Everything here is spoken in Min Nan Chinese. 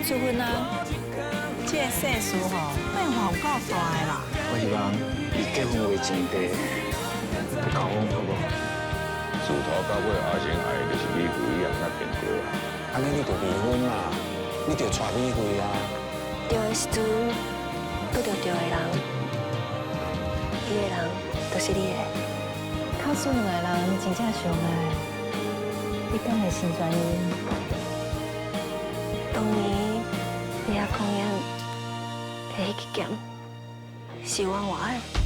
處分啊。這个世事吼，變化有夠大的啦。我希望以結婚為前提，來交往好無？自頭到尾，阿成愛的就是美惠，伊也毋捌變過啊。按呢你就離婚啦，你就娶美惠啊。對的時陣，拄著對的人，彼个人就是你的。假使兩个人真正相愛，你敢會成全伊？當年你遐控煙的彼支劍，是我換的。